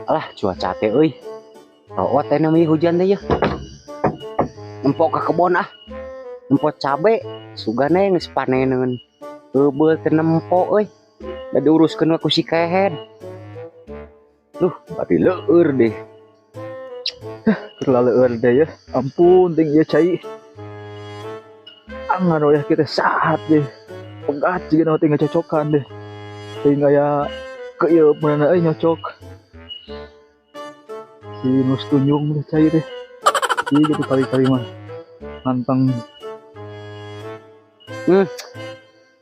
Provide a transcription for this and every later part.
Alah, cuaca teh euy. Root teh namanya hujan teh ya. Nempo ka kebon ah. Nempo cabe sugane geus paneneun. Heubeul teu nempo euy. Da diuruskeun ku si kehed. Duh, bari leur deh. Terlalu deh ya. Ampun, ting ieu cai. Angan we kita saat deh. Pegat juga nanti ngecocokan deh. Ting aya keuyeub meunana euy nyocok. Si nus tunjung deh cai deh. Ieu gitu kali-kali mah. Nantang.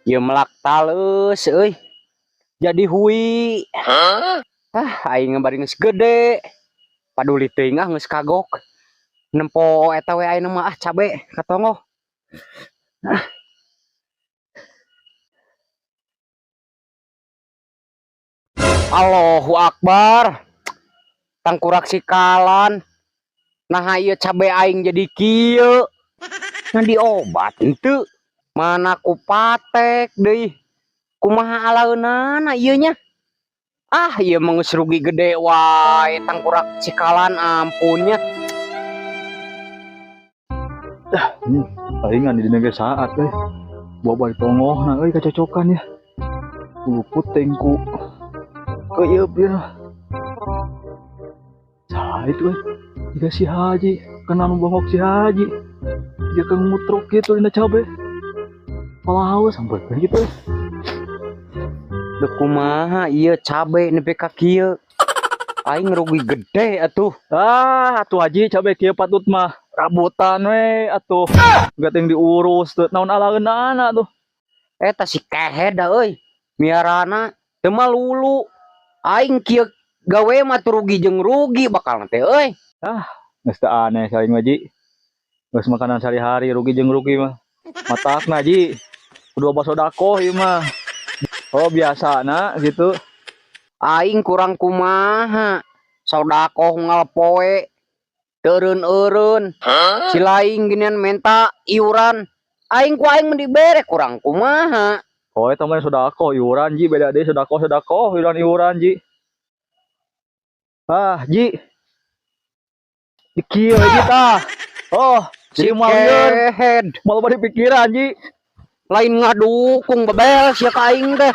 Ieu melak taleus euy. Jadi hui. Ah, aing bari geus gede. Paduli teuing ah, geus kagok. Nempo eta we ayeuna mah ah, cabe ka tonggoh. Ah. Allahu Akbar. Tangkurak sikalan. Nah, ieu cabe aing jadi kieu. Nah, diobat henteu. Mana ku patek deui. Kumaha alaeunana ieu nya? Ah, ieu mah geus rugi gede wae tangkurak sikalan, ampunnya. Palingan di dina ge saat euy. Bawa balik tongohna euy kacocokan ya. Bulu puting ku keuyeub ieu. Saha itu euy? Jiga si Haji, kena nu bongok si Haji. Dia kan mutruk gitu dina cabe. Palahaus sampai gitu. Duh, kumaha ieu cabe nepi ka kieu. Aing rugi gede atuh. Ah, atuh Haji, cabe kieu patut mah rabutan we atuh. Gak yang diurus tuh, naon alaeunana tuh. Eta si kehed da euy. Miarana teu malulu. Aing kieu gawe mah tuh rugi jeung rugi bakal teh euy. Ah, geus teu aneh saing mah Ji. Geus makanan sehari-hari rugi jeung rugi mah. Matakna Ji. Kudu loba sodakoh ieu mah. Oh, biasa na gitu. Aing kurang kumaha. Sodakoh ngalpoe. Teureun-eureun. Si laing ginian menta iuran. Aing ku aing mun dibere kurang kumaha. Oh, eta mah sodakoh iuran Ji, beda deui sodakoh sodakoh iuran iuran Ji. Ah, Ji. Di kieu Ji tah. Oh, Si jadi moal lieur. kehed. Moal loba dipikiran Ji. Lain ngadukung bebel sia ka aing teh.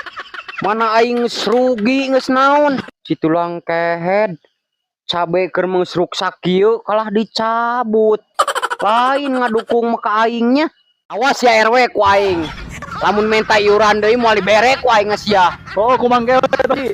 Mana aing geus rugi geus naon. Si tulang kehed. Cabe keur geus ruksak kieu kalah dicabut. Lain ngadukung mah ka aingnya. Awas ya RW ku aing. Lamun menta iuran deui moal dibere ku aing geus sia. Oh, kumangke Ji.